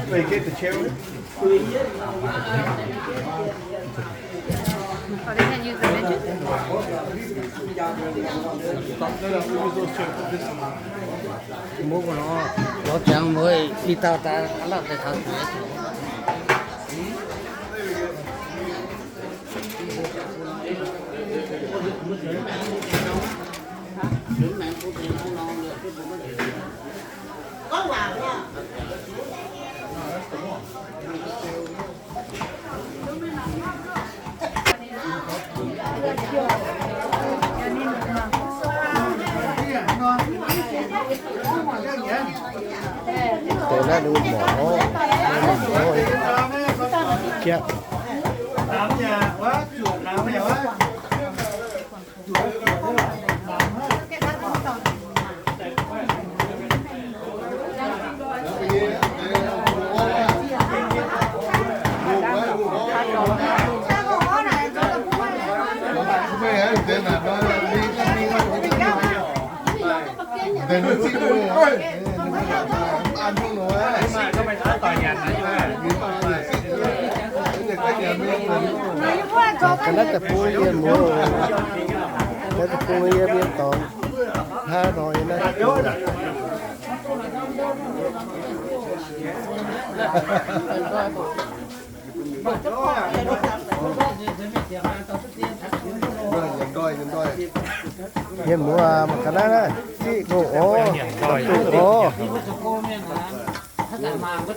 They get the cherry? Oh, they can use the midget? No, no, we use those two. This one. Muv nor, lorz ziangx muv i dauh daaih, aav lamh deix taux zueiz. Deix naaiv ninh mborqv, ninh mborqv jaqv. Ga'naaiv deic-bung yie muoz, ga'naaiv deic-bung yie mienh dorngx hnangv nor yie naaiv. Mienh muoz aac, mangc ga'naaiv naaiv, ziqv loz oc, duqv oc. Haaix zanc mangc wuov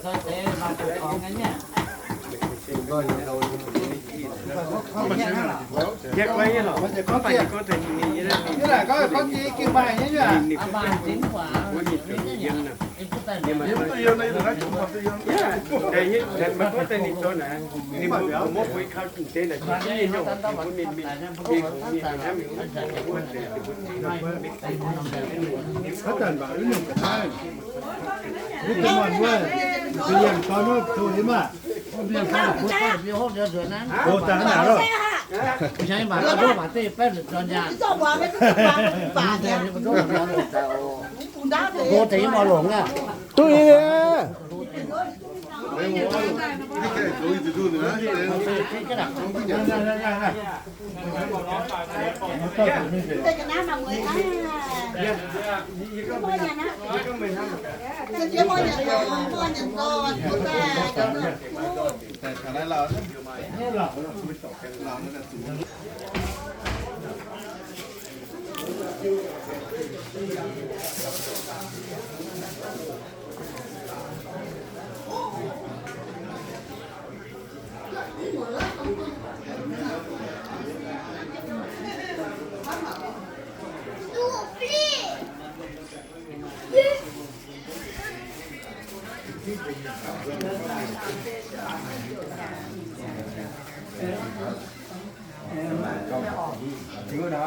nyungc ga'naaiv, wuov deix muonh wuov, da'yiemh dorn wuov, tov hiuv maah. Oc, daaih hnangv naaic loh.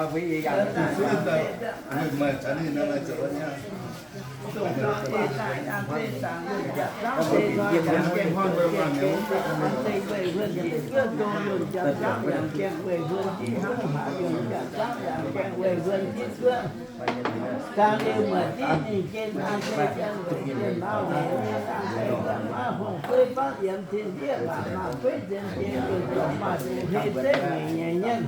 Duqv nyei.